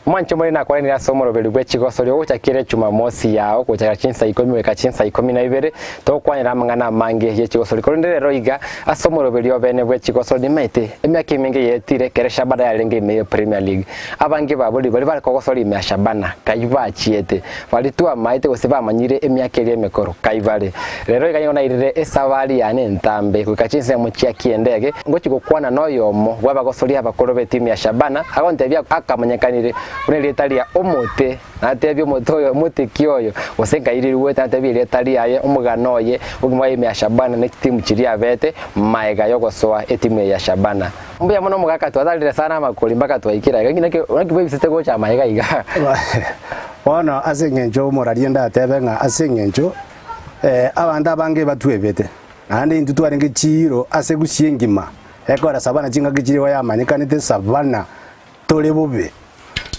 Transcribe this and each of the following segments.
Omwanche omore nakwanire ase omoroberi bwe chigosori ogocha kera echumamosi yao gochakera chinsa ikomi goika chinsa ikomi na ibere togokwanera amang'ana amange ye chigosori korende rero iga ase omoroberi obene bwe chigosori nimaete emiaka emenge yaetire ekero Shabana yarenge ime ye Premier League abange babo ribaria bare kogosora ime ya Shabana kai bachiete baria twamaete gose bamanyire emiaka eria emekoro kai bare rero iga nigo nairire esabari yane entambe goika chinsemo chia kiendege Ngochia gokwana noyomo bw'abagosori abakoro b'etimu ya Shabana, agontebia akamanyekanire buna erieta ria omote, natebie omote oyo, omote ki oyo, gose nkairiruete, natebie erieta riaye, omogano oye, obogima bwaye ime ya Shabana ne chitimu chiria abete maega y'ogosoa etimu eye ya Shabana. Mbuya mono omogaka twatarire sana amakori mpaka twaikire aiga, naki naki bwebisete gocha amaega iga? Bono ase eng'encho omoraria ndatebe ng'a ase eng'encho abanto abange batwebete. Naende intwe twarenge chiiro ase Gusii engima, ekora Savana chingaki chiria igo yamanyekanete Savana tore bobe.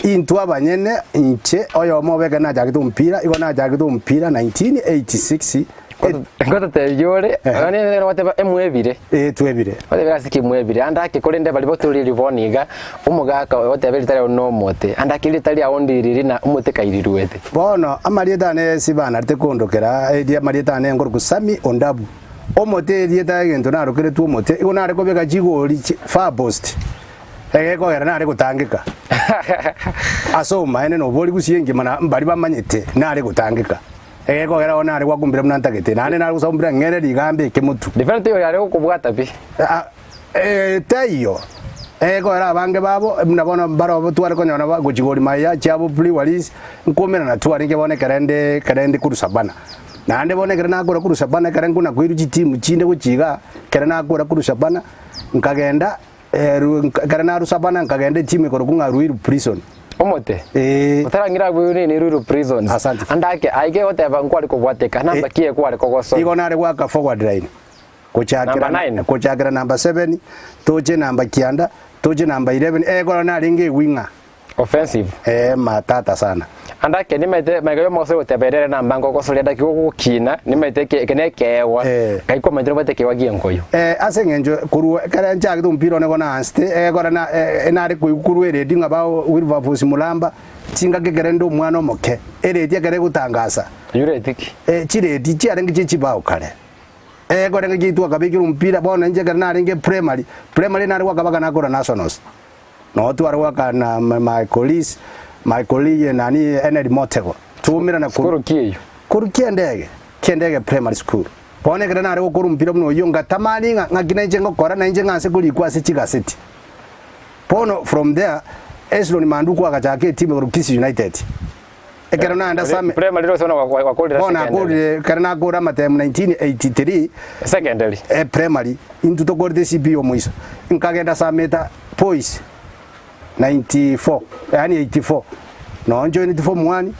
Intwe abanyene, inche oyomo obe ekero nachagete omopira, igo nachagete omopira 1986, Ngototebia ore, Ehe. onye nere goteba emwebire. eh twebire. Gotebia ase ki mwebire, ande ake korende baria botoriri bono iga, omogaka oyo goteba erieta riao nomote, ande ake erieta riao ndiriri na omote kairiruete. Bono amarieta ane ase banarete kondokera, erio amarieta ane nkorokwa Sami Ondabu. Omote erieta egento narokeretwe omote, igo nare kobeka chigori chi far post, egekogera nare gotangeka. Ase obomaene na obori gusii engima na mbaria bamanyete nare gotangeka. Egekogera bono nare gwakumbire buna ntagete, naende nare gosaba ombura ng'ere rigambe ekemotu. Defender taiyo yare gokobwata pi. Ah, eh, taiyo. Egekogera abange babo, buna bono mbaro tware konyora ba- gochigori maiya chiabo breweries, nkomerana twarenge bono ekere nde ekere ndi korwa Savana. Naende bono ekere nakora korwa Savana ekere nkona koirwa chitimu chinde gochia igaa, ekere nakora korwa Savana, nkagenda ru ekere narwa Savana nkagenda etimu ekorokwa ng'a Ruiru Prison. Omote. Eeh. Otarang'ira abwo nini Ruiru Prisons. Asante. Ande ake aike goteba nkware kobwateka namba ki ekware kogosora. Igo nare goaka forward line. Gochakera Number nine. gochakera number seven, toche number kianda, toche number 11, ekero narenge ewinger. Offensive. Eh, matata sana. Ande ake nimaete magega y'omogoso goteba ere ere namba ngogosoria ndaki gogokina nimaete eke eke nekeegwa. Eh. Ngai kwamaete nobwate ekeegwa gi'enkoyo. Eh, ase eng'encho korwa ekero nchagete omopira one igo naansete, egekora na eh, nare koigwa korwa eredio ng'a ba Wilberforce Mulamba, chingaki ekero inde omwana omoke, eredio ekero egotangasa, Eyio retiki. eh, chiredio chiarenge chie chibao kare. Egekora ng'a chiaitwe akabekire omopira, bono inche ekero narenge primary, primary nare gwakabaka nakora nationals. Noo tware goaka na my colleagues, my colleague nani Henry Motego, twaumerana korwa Sukuru ki eyio? korwa Kiendege, Kiendege Primary School. Bono ekero nare gokora omopira buna oyio ngatamani ng'a ng'aki nainche ngokora nainche ng'anse korikwa ase chigaseti. Bono from there, Hezron Manduku agachaka etimu ekorokwa Kisii United. Ekero naenda Same, Primary rose bono gwakorire bono secondary. nakorire ekero nakora amatemu 1983, Secondary. eh, primary, intwe tokorete CPE omoiso, nkagenda Sameta Boys 94, yaani 84, noo njoineti form one,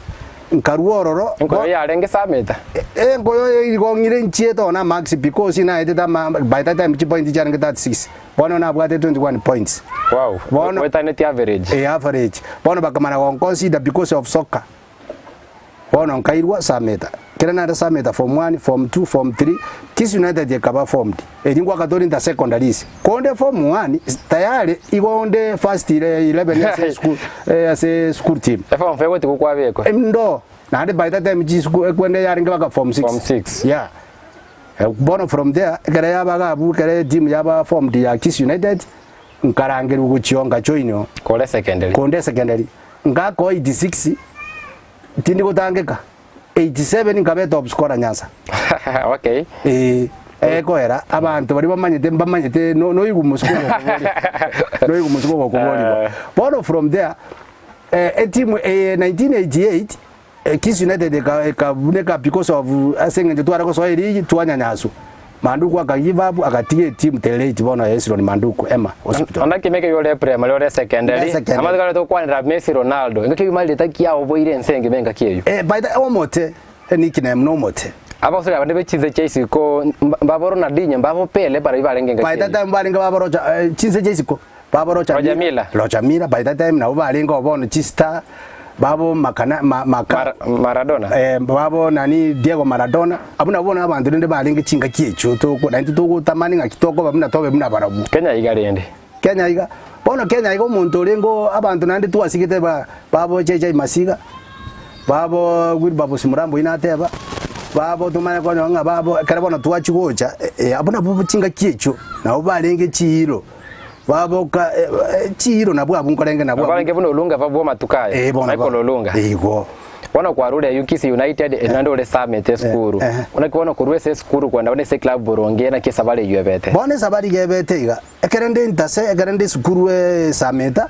nkarua ororo, Enkoyo yarenge Sameta. enkoyo igo ng'ire nchiete one amarks because naetete ama by that time chipointi chiarenge 36, bono nabwate 21 points. Wow. Bono- Oetaneti average. Eh, average. Bono bakamana gonconsider because of soccer. Bono nkairwa Sameta. Kera nare Sameta form 1, form 2, form 3, Kisii United ekaba formed. Eri ngwakatori nta secondaries. Konde form 1 tayari igo onde first 11 ase school eh, ase school team. Eform 5 gotiga kwabekwa. Ndo naende by that time chisukuru ekwende yarenge baka form 6. Form 6. Yeah. Eh, bono from there ekere yabaga abwo ekere team yaba formed ya Kisii United nkarangerwa gochia nkajoinwa Kore secondary. konde secondary ngakoa 86 tindi gotangeka 87 nkabe top scorer Nyanza okay. eh ekoera abanto baria bamanyete mbamanyete no- noigu mosiko gokoboria noigu mosiko gokoborigwa Eh. bono from there eh, etimu eh, 1988 eh, Kisii United eka- ekabuneka because of ase eng'encho tware gosoa erigi twanyanyaswa Manduku aka give up agatiga etimu till late bono Hezron Manduku Emma Hospital. Ona kimeke yore primary ore secondary. Nde secondary. Amatuko aria tokwanera Messi Ronaldo. Engaki eyio marieta kiao oboire ense engima engaki eyio. Eh, by the omote eh, nickname nomote. Abasore abande be chinse chia isiko mba- mbabo Ronaldinho mbabo Pele barabwo barenge engaki By that eyio. time barenge baborocha eh, chinse chia isiko baborocha Roger Milla. Roger Milla by that time nabo barenge oo bono chistar babo makana ma, maka Mar- Maradona. eh, babo nani Diego Maradona abwo nabo bono abanto rende barenge chingaki echio toko naintwe togotamani ng'aki tokoba buna tobe buna barabwo. Kenya iga rende. Kenya iga. Bono Kenya iga omonto orenge oo abanto naende twasigete ba babo JJ Masiga, babo Wilberforce Murambo oyio nateba, babo tomanye konyora ng'a babo ekero bono twachia gocha abwo nabwo chingaki echio nabo barenge chiiro, baboka chiiro nabwo abwo nkorenge nabwo abwo. Barenge buna Olunga bwa amatuko aya, Eh, bono Michael ba- Olunga. Igo. Bono kwarure ayio Kisii United naende ore Summit esukuru. Eh, eh. Naki bono korwa ase esukuru kwenda bono ase eclub boronge naki esabari eyio ebete? Bono esabari iga ebete iga, ekero nde ntase, ekero nde esukuru esameta,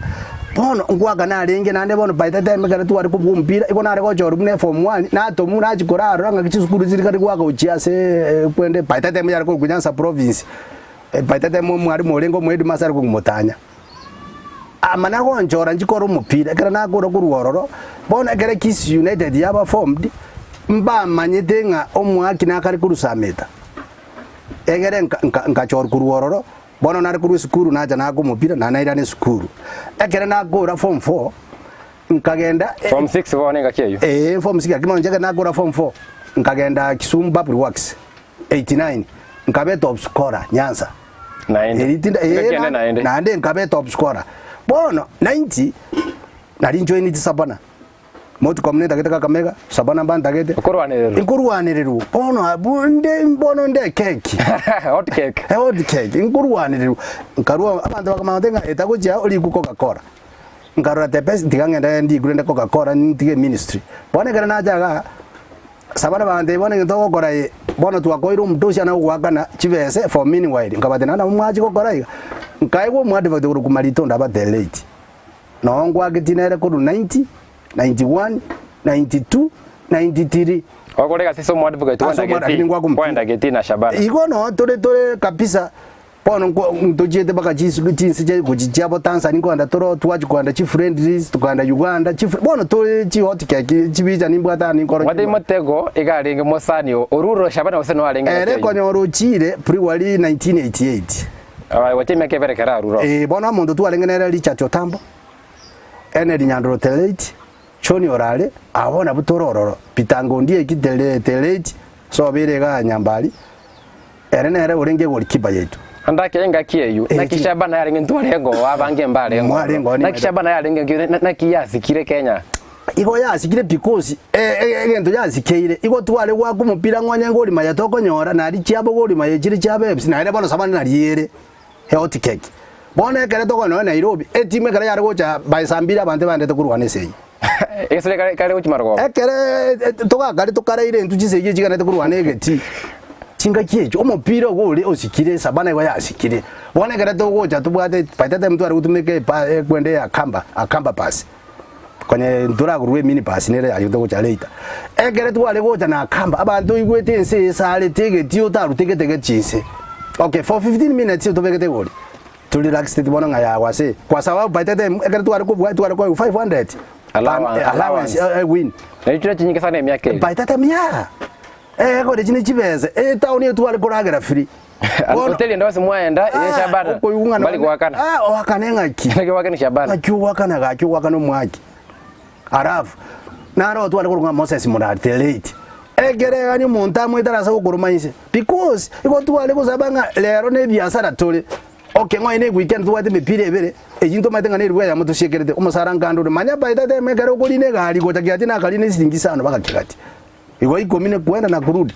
bono ngoaka narenge naende bono by the time ekero tware kobua omopira, igo nare gochorwa buna eform one, natomwa nachia korarora ng'aki chisukuru chiri kare goaka gochia ase kwende by the time yare korokwa Nyanza province, by the time omwalimu orenge omoheadmaster are korokwa Mutanya. Amana gonchora nchikore omopira, ekero nakora korwa ororo, bono ekero Kisii United yaba formed, mbamanyete ng'a omoaki nakare korwa Sameta. Egere nka- nka- nkachorwa korwa ororo, bono nare korwa esukuru nacha naaka omopira naende nairana esukuru. Ekero nakora form four, nkagenda Form 6 bono engaki eyio. Eh, form 6 lakini bono inche ekero nakora form 4 nkagenda Kisumu Public Works 89 nkabe top scorer Nyanza. Naende. Eri tinda Engaki eh, ende na- naende. naende nkabe top scorer. Bono 90 nari njoineti Sabana. Motuko mune ntagete Kakamega, Sabana mbantagete. Okorwanererwa. Nkorwanererwa. Bono abwo nde bono nde ekeki. Hot cake. Eh, hot cake nkorwanererwa. Nkarwa abanto bakamanya gose ng'a etagochia orikwe Coca-Cola. Nkarora the best tiga ng'ende ndigure nde Coca-Cola ntige ministry. Bono ekero nacha igaa, Sabana bagantebia bono egento ogokora eye, bono twakoeire omotosi ana gogoakana chibese for meanwhile. Nkabatebia naende nabo mwachia gokora iga. Nkaegwa omoadvert korwa Maritonda aba the late. Noo ngwaketie nere korwa 90, 91, 92, 93. Ogokora egasi ase omoadvocate Ase kwenda omoadvocate getii, ngwaka omopira. kwenda getii na Shabana. Igo noo tore tore kabisa bono nko ntochiete mpaka chis chinse chia gochi chiabo Tanzania nkogenda toro twachia kogenda chifriendlies tokagenda Uganda chifri bono tore chihot cake chibicha nimbwate aa ninkoro Mwatebia motego iga arenge mosani oo, orure Shabana gose noo arenge Ere gati eyio. konyora ochire pre-wari 1988. Aye gochia emiaka ebere ekero arure oo. Ee, bono omonto twarenge nere Richard Otambo, Henry Nyandoro Teleit, John Orare, abwo nabwo tore ororo, Peter Ngondieki Tele Teleit, sobeire igaa Nyambari, ere nere orenge goalkeeper yaito. Ande engaki eyio, Eh, naki chi- Shabana yarenge ntwarenge oo, abange mbarenge Mwarenge oo, ororo. Naki nimaete. Shabana yarenge nki- na- naki yasikire Kenya. Igo yasikire because e- e- egento yasikeire, igo tware goaka omopira ng'a onye ngori maya tokonyora, nari chiabo gori maya echire chiabo FC, naende bono Shabana nari ere hot cake. Bono ekere tokonyora Nairobi, etimu ekero yare gocha by saa mbiri abanto ebaendete korwana esegi. Egesore kare kare gochia marogoba. Ekere togakare tokaraire intwe chisegi echi chiganete korwana egetii, chingaki echio omopira ogo ore osikire Shabana igo yasikire. Bono ekere togocha tobwate by that time tware gotumeka epa ekwende ya Akamba, Akamba bus. Konye ntoragorwe emini bus nere yayio togocha later. Ekere tware gocha na Akamba abanto oigwete ense eye esarete egetii otarute egete gechi inse. Okay for 15 minutes tobegete igori. To relaxed bono ng'a yago ase kwa sababu by the time ekero tware kobua tware koegwa 500 Allowance, allowance allowance. eh, win. Nario chire chinyinge sana emiaka eye. By that time yeah. Eh kore chine chibesa etown eye tware koragera free. Bono- Hoteli ende onsi mwaenda eye Shabana. okoigwa ng'a Mbari nonye- goakana. Ah, oakane ng'aki. Naki goakana Shabana. Ng'aki ogoakana gaki ogoakana omwaki. Alafu naro tware korokwa ng'a Moses Murari the late. Ekere yaani omonto amoetare ase gokoroma inse because igo tware gosaba ng'a rero na ebiasara tore okay ng'a onye na eweekend tobwate emepira ebere eywo ntomanyete ng'a na eribu eyemo tosiekerete omosara nkande ore manya by that time ekero okorina egari gocha kiachi nakarina esiringi isano mpaka kegati igo ikomi na kwenda na kurudi.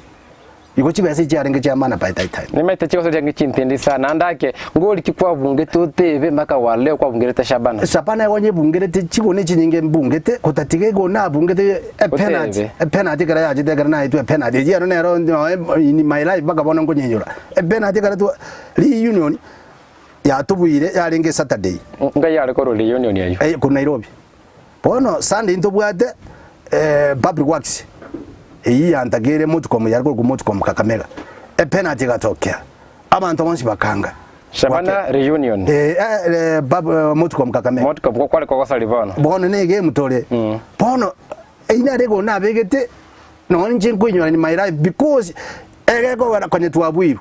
Igo chibesa echi chiarenge chia mana by that time. Nimaete chigoso chiange chintindi sana, naende ake ngori ki kwabungete otebe mpaka wa leo kwabungerete Shabana. Shabana igo nyebungerete chigoni chinyinge mbungete gotatiga igo nabungete epenalty Otebe. epenalty ekero yachete ekero naetwe epenalty eyio ero nero noe in my life mpaka bono nkonyenyora. Epenalty ekero twa reunion yatobuire yarenge Saturday. Ngai are korwa reunion eyio. Eh, korwa Nairobi. Bono Sunday ntobwate public works eyio yantakeire Motcom yare korokwa Motcom Kakamega epenalty egatokea abanto bonsi bakanga Shabana reunion. Eh, eh, pub, eh, Motcom Kakamega Motcom ko kware kogosari bono. bono ne egame tore bono eyio nare egoro nabegete nonye inche nkoinyora in my life because egekogera konye twabwirwe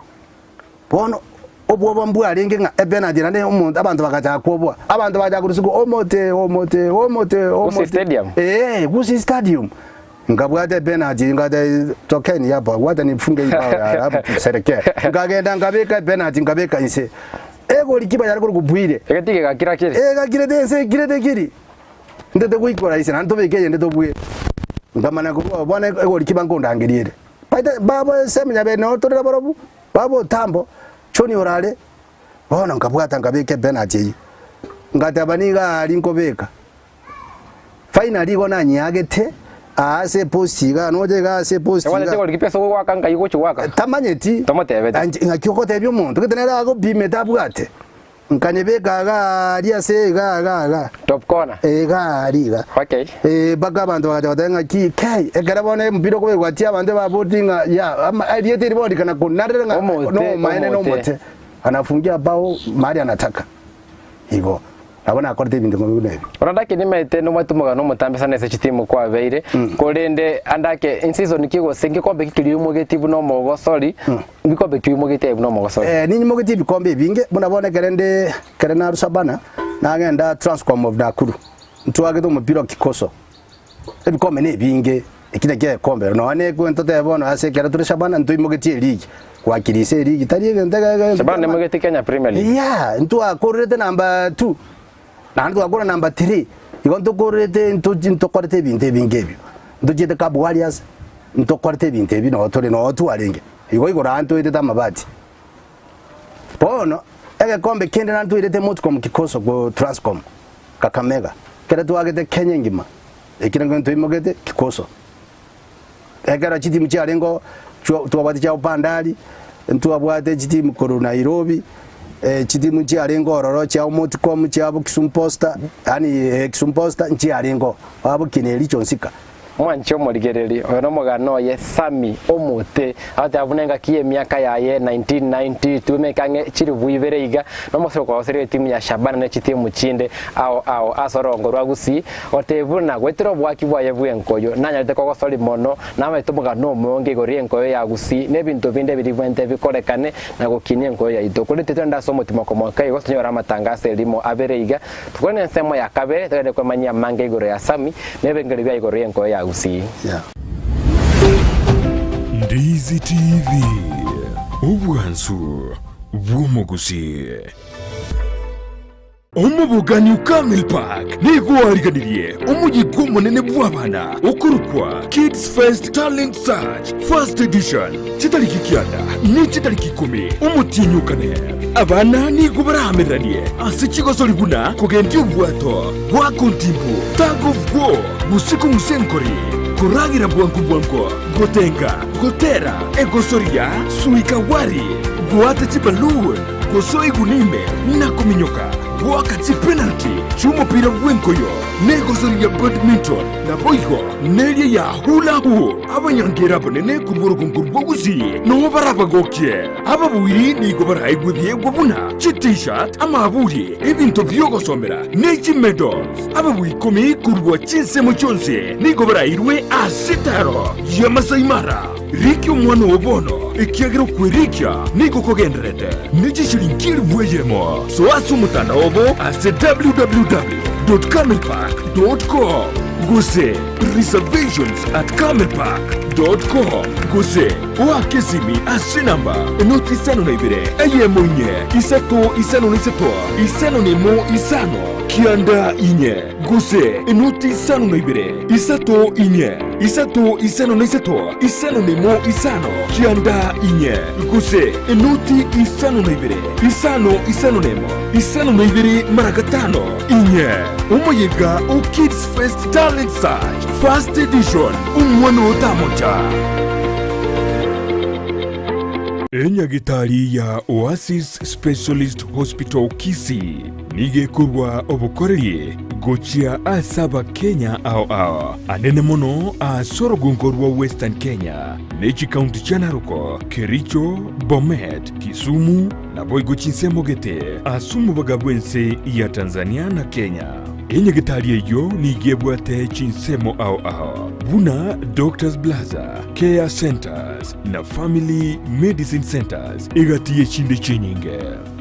Bono obwoba mbwarenge ng'a epenalty naende omonto abanto bagachaka kwoboa. Abanto bagachaka korwa isiko omote omote omote Gusii omote. Stadium? Ee, Gusii Stadium. Nkabwata epenalty ngata tokeni hapa wacha nifunge hii bao ya alafu tusherekee. Nkagenda nkabeka epenalty nkabeka inse. Egolikipa yare korokwa Bwire. Egetii gegakira kiri. Egakirete ense ekirete kiri. Ntete goikora ise naende tobeke eyende tobue. Nkamanya korwa bono egolikipa nkondangeria ere. Baita babo ensemo nyabere noo tore nabarobwo, babo otambo, John orare, bono nkabwata nkabeka epenalty eyio. Ngateba nigo aria nkobeka. Finally igo nanyeagete aa ase epost igaa, nocha igaa ase epost Ebwate igaa. chigolikipa ase ogoaka nkai gochia goaka. Tamanyeti. Tomotebeti. Anche ng'aki ogotebia omonto, gete nere agopimete abwate. Nkanyebeka igaa aria ase igaa igaa igaa. Top corner. Eh, igaa aria iga. Okay. Eh, mpaka abanto bagacha goteba ng'a ki, kai, ekero bono emopira okobekwa ti abanto ebaboti ng'a ya, ama erieta eri bono rikana konarera ng'a Omote, nomomaene omote. nomote. Anafungia bao mahali anataka. Igo, nabo nakorete ebinto buna ebi. Bono andake nimaete nomwate omogano omotambe sana ase chitimu kwabeire, korende andake in season ki gose ngekombe ki keria oimogetie buna omogosori, mbikombe ki oimogetie aye buna omogosori? Eh, ninyimogetie ebikombe ebinge, buna bono ekere nde ekere narwa Shabana, nagenda Transcom of Nakuru, ntwagete omopira o Kikoso, ebikombe na ebinge, eki nakio egekombe, nonya na ekwe ntotebe bono ase ekero tore Shabana ntoimogetie eligi, gwakirisia eligi tari egento ege egento Shabana kiamani. neimogetie Kenya Premier League? Yeah, ntwakorerete number two, naende twakora number three, igo ntokorerete ntochi ntokorete ebinto ebinge ebio, ntochiete Cab Warriors, ntokorete ebinto ebi noo tore noo twarenge, igo igoro aa ntoetete amabati. Bono, egekombe kende naende toirete Motcom Kikoso go Transcom, Kakamega, ekero twagete Kenya engima, ekio nakio ntoimogete Kikoso. Ekero chitimu chiarenge oo, chwa twabwate chia Bandari, ntwabwate chitimu korwa Nairobi, chitimu nchiarenge ororo chia Motcom, chia Kisumu Posta, yaani Kisumu Posta nchiarenge oo, babokina eria chionsi ka. Mwanche omorigereria, oyo nomogano oye Sammy omote, agoteba buna engaki y'emiaka yaye 1990 twemeke ang'e chilifu ibere iga, nomosore kwagoseria etimu ya Shabana ne chitimu chinde ao ao ase orongo rwa Gusii, gotebia buna goetera oboaki bwaye bw'enkoyo nanyarete kogosori mono, namaete omogano omonge igoro y'enkoyo ya Gusii na ebinto binde biria bibwenerete bikorekane na gokinia enkoyo yaito. Korende titwende ase omotimoko moke igo tonyore amatangaso erimo abere iga, Tokore nensemo ya kabere togende kwemanyia amange igoro ya Sami na ebirengererio bia igoro y'enkoyo ya Gusii. Ndizi TV, obwansu bw'omogusii. Omobogani o Camel Park nigo ariganirie omoyega omonene bw'abana okorokwa Kids Fest Talent Search First Edition chitariki kianda ne chitariki ikomi omotienyi o kane. Abana nigo baraamereranie ase chigosori buna kogendia obwato, goaka ontimbu, tug of war, gose kong'usa enkori, koragera bwango bwango, gotenga, gotera, egosori ya suikawari, goata chiballoon, gosoa eguni ime na kominyoka, goaka chipenalty chi'omopira bw'enkoyo, na egosori ya badminton, naboigo neria ya hula hoop. Abanyangeera abanene korwa orogongo rwa Gusii noo barabagokie. Ababuiri nigo baraegwe ebiegwa buna chi-T-shirt, amaaburi, ebinto bi'ogosomera, ne chimedals. Ababui ikomi korwa chinsemo chionsi nigo barairwe ase etaaro ya Masai Mara. Rikia omwana oo bono, ekiagera okwerikia nigo kogendererete ne chishilingi elifu eyemo. Soa ase omotandao obo ase www.camelpark.com gose reservations at camelpark dot com gose oake esimi ase enamba enoti isano na ibere eyemo inye isato isano na isato isano na emo isano kianda inye gose enoti isano na ibere isato inye isato isano na isato isano na emo isano kianda inye gose enoti isano na ibere isano isano na emo isano na ibere mara gatano inye. Omoyega o Kids Fest Talent Search First Edition, Omwana otamocha. Enyagitari ya Oasis Specialist Hospital Kisii nigo ekorwa obokoreri gochia ase Abakenya ao ao, anene mono ase orogongo rwa Western Kenya ne chikaunti chia Narok, Kericho, Bomet, Kisumu naboigo chinsemo gete ase omobaga bw'ense ya Tanzania na Kenya. Enyagitari eyio nigo ebwate chinsemo ao ao buna Doctors Blaza, Care Centers na Family Medicine Centers egati y'echinde chinyinge.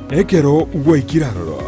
Ekero gwaikire aroro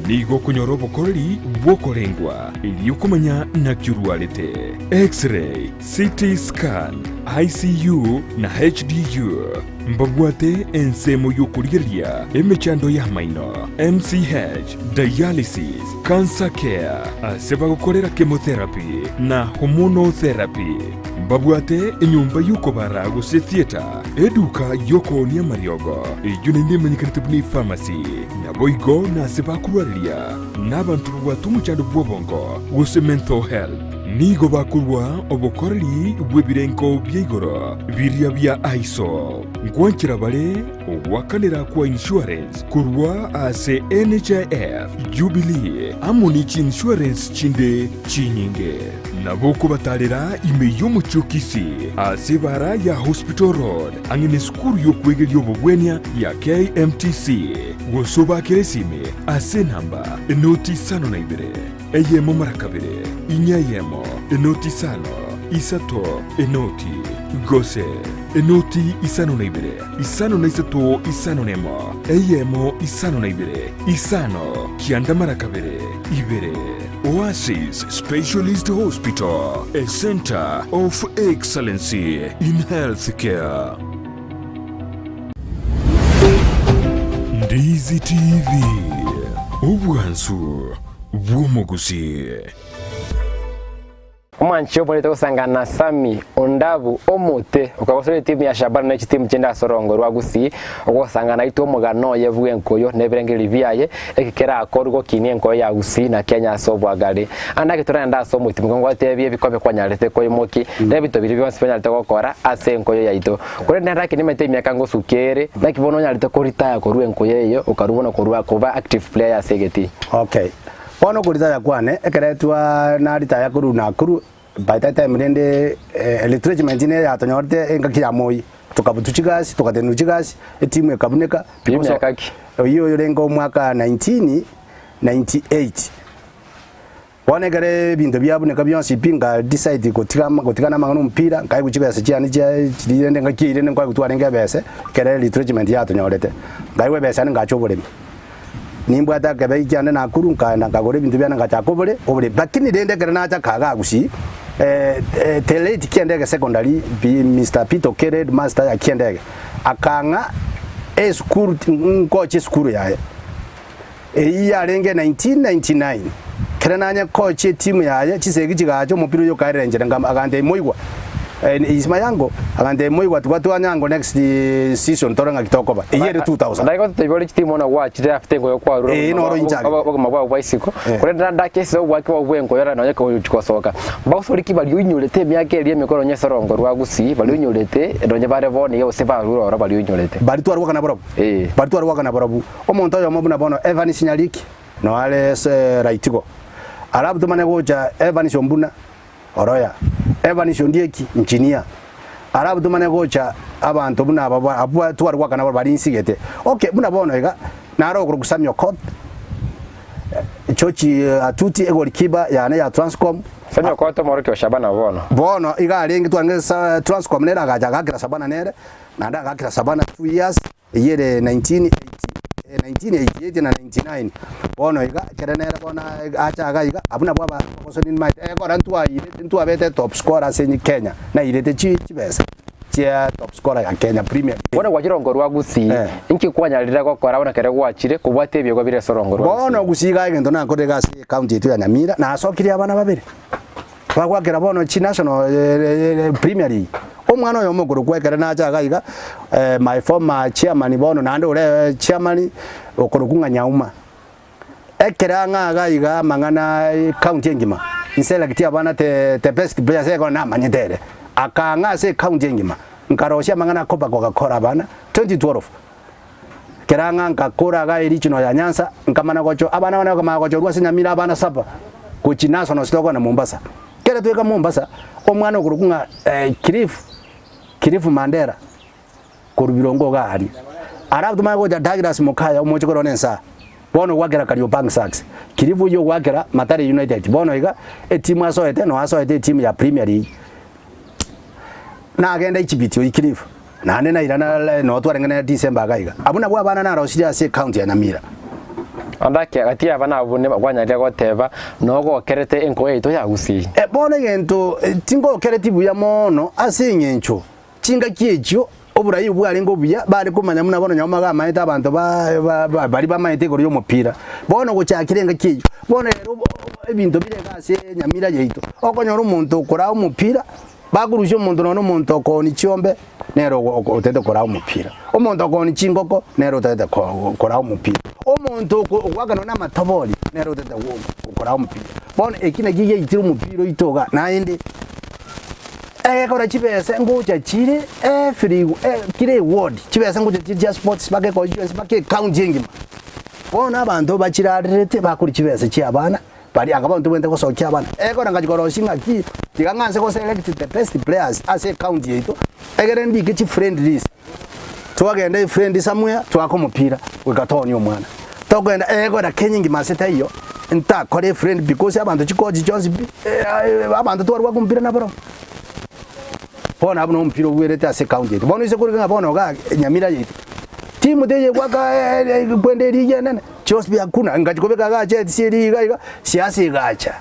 nigo okonyora obokoreri bw'okorengwa erio komanya naki orwarete, X-ray, CT scan, ICU na HDU. Mbabwate ensemo y'okorigereria emechando y'amaino, MCH, dialysis, cancer care, ase bagokorera chemotherapy na hormonal therapy. Mbabwate enyomba y'okobara gose theatre, eduka y'okoonia amariogo, eyio naende emanyekanete buna epharmacy, naboigo nase bakorwareria nabanto babwate omochando bw'obongo gose mental health. Nigo bakorua obokoreri bw'ebirengo bia igoro biria bia ISO. Nkwanchera bare ogoakanera kwa insurance korwa ase NHIF, Jubilee amo ne chiinsurance chinde chinyinge. Nabo okobatarera ime y'omochie o Kisii ase ebara ya Hospital Road ang'e nesukuru y'okwegeria obobwenia ya KMTC, gose obaakere esimi ase enamba enoti isano na ibere, eyemo mara kabere, inya eyemo, enoti isano, isato, enoti, gose enoti isano na ibere, isano na isato, isano nemo, eyemo, isano na ibere, isano, kianda mara kabere, ibere. Oasis Specialist Hospital, a centre of excellency in healthcare. Ndizi TV, obwansu bw'omogusii. Omwanchi oborete gosangana na Sammy Ondabu omote okagosora etimu ya Shabana ne chitimu chinde ase orongo rwa Gusii ogosangana naitwe omogano oye bw'enkoyo na ebirengererio biaye eki kerakorwe gokinia enkoyo ya Gusii na Kenya ase obwagare. Ande ake toragende ase omotimoko ngotebie ebikobe kwanyarete koimoki na ebinto biria bionsi banyarete gokora ase enkoyo yaito. Korende nere ake nimanyete emiaka ngosukia ere naki bono onyarete koritaya korwa enkoyo eyio okarwa bono korwa koba active player ase egetii. Okay. Bono okoritaya kwane, ekero etwa naritaya korwa Nakuru, by that time rende retrenchment nere yatonyorete engaki ya Moi, tokabutwa chigasi, togatenenwa chigasi, etimu ekabuneka, Pi miaka ki? Oyio orenge omwaka 1998. Bono ekero ebinto biabuneka bionsi pi, nka decide gotiga ama gotigana amang'ana omopira, nkaegwa chibesa chiane chia chiria rende engaki eyio rende nkoegwa twarenge ebese, ekero retrenchment yatonyorete, nkaegwa ebesa yane ngacha oboremi. Nimbwate akebegi kiane Nakuru, nkaenda nkagora ebinto biane ngachaka obore obore lakini rende ekero nacha kagaa Gusii the late Kiendege Secondary Mister Peter Okere headmaster ya Kiendege akang'a esukuru nkoche esukuru yaye eyio yarenge 1999 ekero nanye kocha etimu yaye chisegi chigacha omopira oyio okaerera enchera agantebia moigwa is my uncle agantebia moigwa tiga twanyango next season tore ng'aki tokoba eyio ere 2000. Ndai gototebia ore chitimu bono gwachire after enkoyo kwarure Ee, noro inche agete. obogima bwao bwa isiko Eh. korende naende ake ase obwaki bwao bwa enkoyo nonye kogochi gosoka mbagosori ki baria oinyorete emiaka eria emekoro onye ase orongo rwa Gusii baria oinyorete nonye bare bono iga gose barure ororo baria oinyorete. Baria tware goakana barobwo Ee. baria tware goakana barobwo omonto oyomo buna bono Evans Nyariki noare ase Raitigo alafu tomanye gocha Evans Ombuna Oroya, Evans Ondieki, engineer, alafu tomanye gocha abanto buna aba ba abwo tware goakana barobwo baria nsigete. Okay, buna bono iga, naro okorokwa Samuel Okoth, George Atuti egolikipa yane ya Transcom. Samuel Okoth omorokia o Shabana bono. Bono iga arenge twarenge sa Transcom nere agacha agakera Shabana nere, naende agakera Shabana 2 years. Eyio ere 1980 1988 na 99 bono iga ekere nere bono acha iga iga abwo nabwo aba abagosani nimaete ekora ntwairete ntwabete top scorer ase enye Kenya nairete chi chibesa chia top scorer ya Kenya Premier League. Bono gwachire orongo rwa Gusii, Eh. inki kwanyarire gokora bono ekero gwachire kobwatia ebiegwa bire ase orongo rwa Bono Gusii? Gusii iga egento nakorire iga ase ecounty yaito ya Nyamira nasokirie abana babere. Bagwakera bono chi national premier league. Omwana oyomo okorokwa ekere nacha iga iga my former chairman bono naende ore chairman okorokwa ng'a Nyauma. Ekere ang'e iga iga amang'ana county engima, nselecti abana the the best players ekero namanyete ere. Akang'a ase ecounty engima, nkarosia amang'ana akoba kogakora abana 2012. Ekero ang'a nkakora iga erichino ya Nyansa, nkamana gocho abana bane bakamanya gochorwa ase Nyamira abana saba, gochia National City okogenda Mombasa. Ekero twaika Mombasa, omwana okorokwa ng'a Cliff, Cliff Mandela, korwa Birongo iga aria. Alafu tomanye gocha Douglas Mokaya omoche korwa nensaa, bono ogwakera Kariobangi Sharks. Cliff oyio ogwakera Mathare United, bono iga etimu asoete no asoete etimu ya Premier League. Nagenda Ijipiti oyio Cliff, naende nairana noo twarenge nere December iga iga. Abwo nabwo abana narosirie ase ecounty ya Nyamira. Ande ake gati y'abana abwo kwanyarire goteba, Nogokerete enkoyo yaito ya Gusii. Bono egento tingokereti buya mono ase engencho chingaki echio. Oborai bwarenge obuya, bare komanya buna bono nyuma bamaete abanto ba ba baria bamaete igoro y'omopira. Bono gochakera engaki eyio, bono ere ebinto bire iga ase enyamira yaito, okonyora omonto okoraa omopira, bakorusia omonto nonya omonto okoonia chiombe, nere otagete koraa omopira, omonto okoonia chingoko, nere otagete koraa omopira, omonto ogoaka nonya amatobori, nere otagete koraa omopira. Bono eki nakio giaitire omopira oito igaa, naende. Egekora chibesa ngocha chire every kera eward chibesa ngocha chire chia sports mpaka econstituency mpaka ecounty engima. Bono abanto bachirarerete bakoria chibesa chia abana baria aka bono tobwenerete gosokia abana. Egekora ngachi korosia ng'aki tiga ng'anse go select the best players ase ecounty yaito egere ndike chifriendlies twagenda efriendly somewhere twake omopira goika toonie omwana. Tokogenda egekora Kenya engima ase taiyo ntakore efriend because abanto chikochi chionsi pi abanto twarwa kompira nabarobwo. Bono abwo nomopira ogwerete ase ecounty yaito. Bono ase korika ng'a bono igaa Nyamira yaito, timu teiyo egwaka kwenda erigi enene, chionsi pi hakuna, ngachi kobeka igaa cheti chia erigi iga iga, siasa egacha.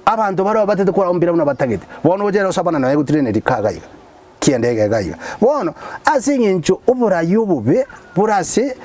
Abanto baroo batete korwa omopira buna batagete. Bono oche ere osabana nonya egotrain rika iga iga, kianda iga iga iga. Bono ase eng'encho oborai obobe bore ase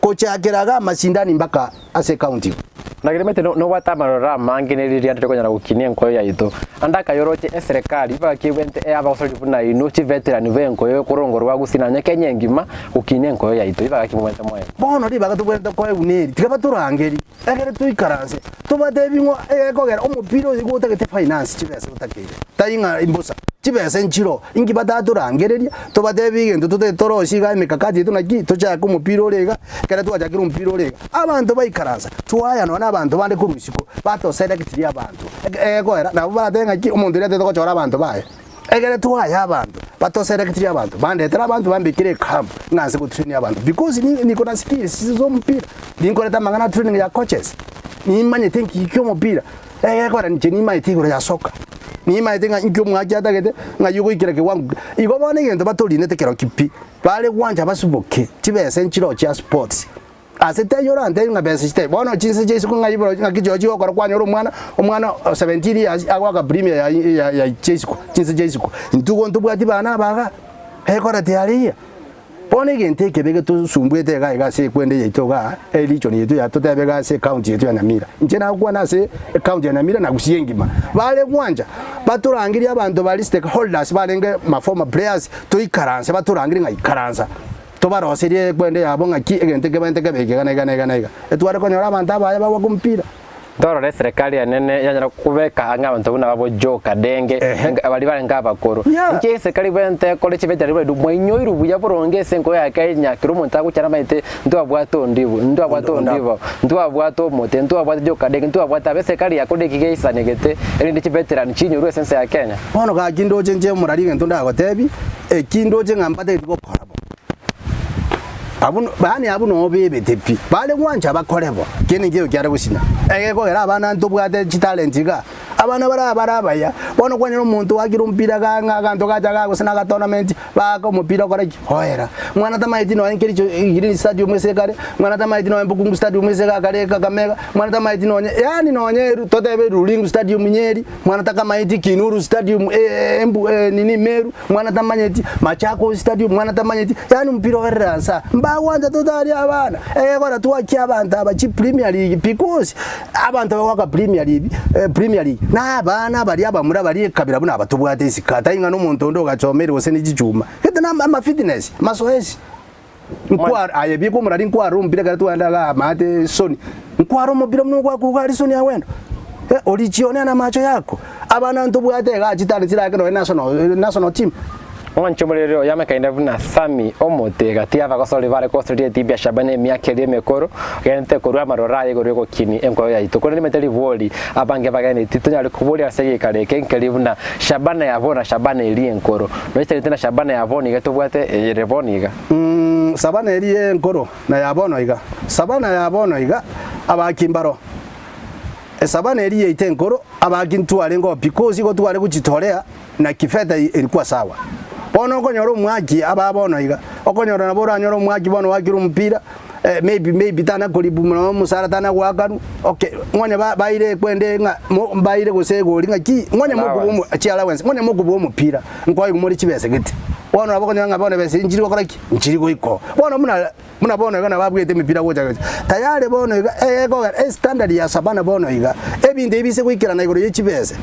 gochakera iga amasindani mpaka ase ecounty igo. Nageremete nobwate amaroro amange ne riria rire konyara gokinia enkoyo yaito. Ande akayoroche eserekari ibakebwente ey'abagosori buna inwe chiveterani b'enkoyo ekorongorwa gusii nonya Kenya engima gokinia enkoyo yaito. Ibagaki mobwente moyo. Bono ribaga tobwenerete koegwa neri, tiga batorangerie, ekero toikaranse, tobatebi ng'a egekogera omopira oyo igo otagete finance chibesa otakeire, tari ng'a mbosa, chibesa nchiroo, inki batatorangereria, tobatebi egento totagete torosie igaa emekakati yaito naki, tochake omopira ore iga, ekero twachakire omopira ore iga. Abanto baikaransa, twaya nonya nabanto bande korwa isiko, batoselectirie abanto, egekoera nabo baratebe ng'aki omonto oria atagete gochora abanto baye. Ekero twaya abanto, batoselectirie abanto, bandetere abanto bambekere ecamp ng'a nse gotrainia abanto because niko na skills chia omopira, ninkorete amang'ana a training ya coaches, nimanyete nki kia omopira, egekora inche nimanyete igoro ya soka, nimanyete ng'a inki omwaki atagete, ng'ai ogoikera kiwango ki. Igo bono egento batorinete kerokio pi, bare gwancha basuboke chibesa nchiroo chia sports. Ase taiyo orantebie ng'a besa echi taiyo. Bono chinse chia isiko ng'ai buna ng'aki chirochio chigokora kwanyora omwana, omwana o 17 years agoaka premier ya ya ya chia isiko, chinse chia isiko. Intwe igo ntobwati bana aba igaa, ekora tiari iya. Bono egento ekebe getosumbuete iga iga ase ekwende yaito igaa, eregion yaito ya totebe iga ase ecounty yaito ya Nyamira. Inche nagokwana ase ecounty ya Nyamira na Gusii engima, bare gwancha batorangerie abanto baria stakeholders barenge ma former players, toikaranse batorangerie ng'a ikaransa. Tobaroserie ekwende yabo ng'aki egento ekebaente kebe eke iga na iga na iga na iga, etware konyora abanto abaye bagwaka omopira. Torore eserekari enene yanyara kobeka ang'e abanto buna babo Joe Kadenge, Ehe. baria barenge abakoro. Yeah. Inki eserekari bwente ekore chibetereri baitu mwainyoirwe buya boronge ase enkoyo ya Kenya kera omonto agochia namaete ntwabwate ondibu, ntwabwate Ondo- ondibo, ntwabwate omote, ntwabwate Joe Kadenge, ntwabwate aba eserekari yakore eki geisanegete erinde chiveterani chinyorwe ase ense ya Kenya. Bono gaki ndoche inche omorari egento ndagotebi, eki ndoche ng'a mbatageti gokora bo. Abwo yaani abwo noo bebete pi, bare gwancha bakore bo, kende nkeiyo kiare gosinya. Egekogera abana ntobwate chitalent igaa, abana bare bare abaya, bono kwanyora omonto oakire omopira igaa ng'a aganto gacha igaa gose na agatournament, baaka omopira okore ki? Oera. Mwana tamaeti nonya Kericho Green Stadium ase ekare, mwana tamaeti nonya Bukungu Stadium ase iga kare Kakamega, mwana tamaeti nonya yaani nonya totebe Ruringu Stadium Nyeri, Mwana takamaeti Kinuru stadium embu nini Meru, mwana tamanyeti Machakos stadium, mwana tamanyeti yaani omopira ogerire ansa mbagwancha totari abana egekora twakia abanto aba chi premier league because abanto bagoaka premier league premier league na abana baria abamura baria ekabira buna aba tobwate isiko tari ng'a na omonto onde ogachomeire gose ne chichuma gete na ama fitness mazoezi. Nkware aye bieka omorari nkware omopira ekero twagenda igaa amaate soni, nkware omopira buna ogwakuga aria soni agwendo eh, orichionea na amacho yako. Abana ntobwate igaa chitari chirake nonye national national team. Omwanche omorere oyo amekaine buna Sami omote gati y'abagosori bare gosoria etibi ya Shaba nemiaka eria emekoro, ogenderete korua amaroro aye igoro y'ogokini enkoyo yaito. Korende nimanyete ribori abange bageneti tonyare koboria ase egeikaro eke nkeri buna Shabana ya bono na Shabana eria enkoro. Noiserete na Shabana ya bono iga tobwate ere bono iga. Sabana eria enkoro na ya bono iga. Sabana ya bono iga abaaki mbaro. Esabana eria yaito enkoro abaaki ntwarenge oo because igo tware gochitorea na kifedha erikwa sawa. Bono okonyora omwaki aba bono iga, okonyora nabo oranyore omwaki bono oakire omopira maybe maybe tana koribu mono omosara tana goakanwa, okay ng'onye ba baire ekwende ng'a mo baire gose egori ng'aki ng'onye mokobua omo Allowance. chiallowance ng'onye mokobua omopira nkoigwa more chibesa gete. Bono nabo okonyora ng'a bono ebesa nchiri gokora ki? Nchiri goika oo. Bono buna buna bono iga nababwete emepira gocha gocha, tayari bono iga egekogera estandard ya Shabana bono iga, ebinto ebi bise goikerana igoro ye chibesa,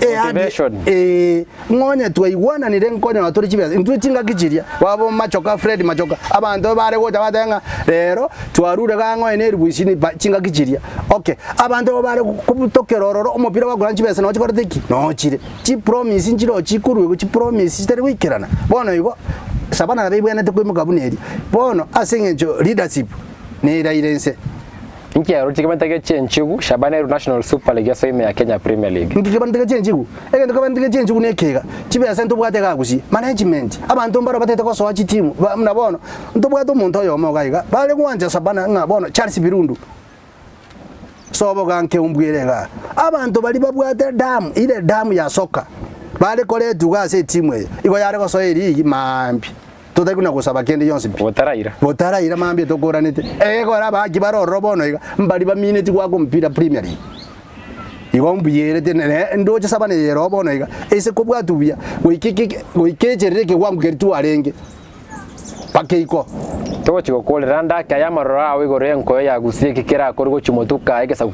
eadi Motivation. eeh, ng'onye twaigwananire nkonyora tore chibesa, intwe chingaki chiria, babo Machoka Fred Machoka, abanto bare gocha bateba ng'a rero twarure igaa ng'onye na eribu isini ba chingaki chiria. Okay, abanto abo bare kobutokera ororo omopira bakora chibesa noo chikorete ki? Noo chire. Chipromise nchiroo chikorwa chipromise chitari goikerana. Bono igo, Sabana nabo ebwenerete koimoka buna eria. Bono ase eng'encho leadership neraire inse. Inki aroche kebanete geche enchigu, Shabana erwe National Super League ase ime ya Kenya Premier League. Inki kebanete geche enchigu? Egento kebanete geche enchigu neke iga, chibesa ntobwate iga gusii, management, abanto mbaro batagete gosoa chitimu, ba buna bono, ntobwate omonto oyomo iga iga, bare gwancha Shabana ng'a bono Charles Birundu, Sobo ganke ombwere igaa. Abanto baria babwate damu, ile damu ya soka, bare koretwa iga ase etimu eye, igo yare gosoa erigi maambia, totari buna gosaba kende gionsi pi. Botaraira. Botaraira maambia tokoranete. Egekora abaaki bare ororo bono iga, mbari bamineti goaka omopira Premier League. Igo mbuyerete ne ndoche Sabana eye ero bono iga, ase kobwatwa buya, goika eke goika echerere ekewango keria twarenge. mpaka iko. Togochia gokorera ande ake aya amaroro ao igoro y'enkoyo ya Gusii eki kerakorwe gochia motuko egesaku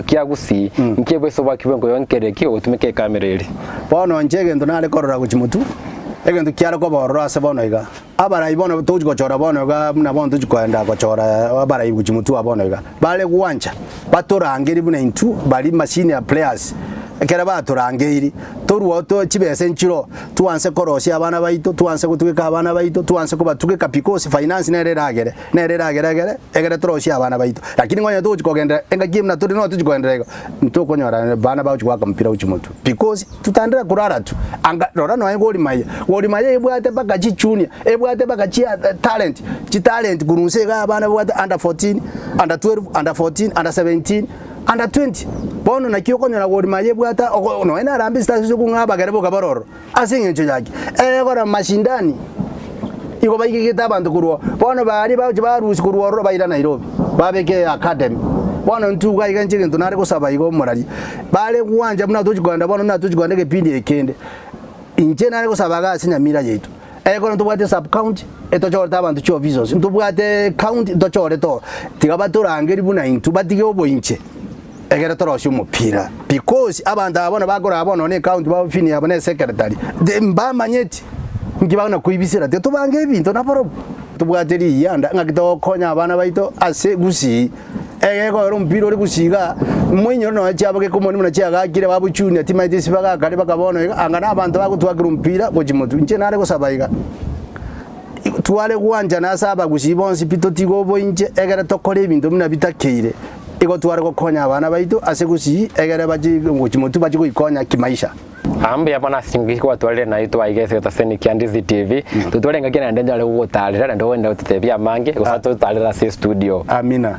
kia Gusii, nki bwese obwaki bw'enkoyo nkere ki ogotumeka ekamera eri? Bono inche egento nare korora gochia motwe, egento kiare koba ororo ase bono iga, abarai bono togochia gochora bono iga buna bono tochia koenda gochora abarai gochia motwe aa bono iga, bare gwancha batorangerie buna intwe baria machine ya players, ekero batorangeiri, torwao to chibesa nchiroo. Twanse korosia abana baito, twanse gotugeka abana baito, twanse kobatugeka because finance nere eragere, nere eragere egere, egere torosie abana baito. Lakini ng'onye togochi kogenderera engaki buna tore nonya tochi kogenderera igo, ntokonyora bana bagochi goaka mpira gochia motwe because totandire korara tu. Anga rora nonye Gor Mahia, Gor Mahia ebwate mpaka chi junior, ebwate mpaka chi talent, chitalent korwa inse igaa abana babwate under 14, under 12, under 14, under 17. Under 20, bono naki okonyora Gor Mahia ebwate ogo nonya na Harambee Stars ase okong'a abagere boka bare ororo. Ase eng'encho yaki? Egora mashindani igo baigegete abanto korwa oo. Bono baria bagochia barusia korwa ororo baira Nairobi, babeke academy. Bono intwe iga iga inche egento nare gosaba iga omoraria, bare gwancha buna tochi kogenda bono buna tochi kogenda egepindi ekende, inche nare gosaba iga ase Nyamira yaito. Ekero ntobwate sub county, etochorete abanto chioffices, ntobwate county ntochorete oo, tiga batorangerie buna intwe batige oboinche egere torosie omopira because abanto aba bono bakorora bono ne ecounty baofinie abo ne secretary the mbamanyeti nki bagona koibisera tiga tobange ebinto nabarobwo. Tobwate riyianda ng'aki togokonya abana baito ase gusii. Egekogera omopira ore gusii igaa, moinyore nonya chiabo gekomoni buna chiagakire babu junior timaeti ase bagakare baka bono iga, anga na abanto bagotwakera omopira gochia motwe. Inche nare gosaba iga, tware gwanchana ase abagusii bonsi pi totige oboinche egere tokore ebinto buna bitakeire, igo tware gokonya abana baito ase gusii egere bachie gochia motwe bachie goikonya kimaisha. Aa mbuya mono ase chingaki gwatwarire naye twaiga ase egetaseni kia Ndizi TV. Totware engaki naende nyare gogotarera naende ogende gototebia amange gose atotarere ase estudio. Amina.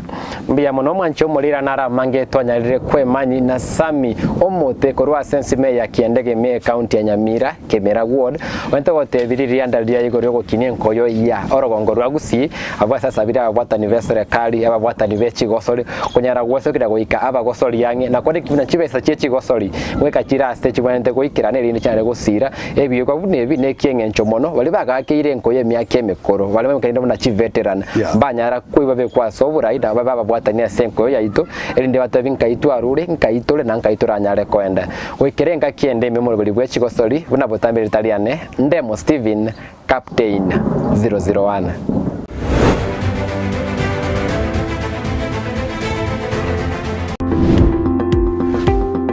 Mbuya mono omwanchi omorira naro amange twanyarire kwemanyi na Sammy omote korwa ase ensemo eye ya Kiendege ime ecounty ya Nyamira, Kemera ward, onye togotebi ririanda riria igoro riogokinia enkoyo ya orogongo rwa Gusii, abwo ase asabire ababwatani b'eserekari, ababwatani be chigosori, konyara gwesokera goika abagosori ang'e, na kore buna chibesa chie chigosori goika chire ase chibwenerete goikerana erinde chinyare gosira ebiegwa buna ebi neki'engencho mono. Baria bagakeire enkoyo emiaka emekoro, baria baimokerire buna chiveteran, mbanyara koigwa bekwa ase oborai na babe ababwatani ase enkoyo yaito, erinde batebie nkai twarure, nkai tore, na nkai toranyare koenda. Goikera engaki ende ime omoroberi bwe chigosori buna botambe ritari ane, Ndemo Stephen, Captain 001.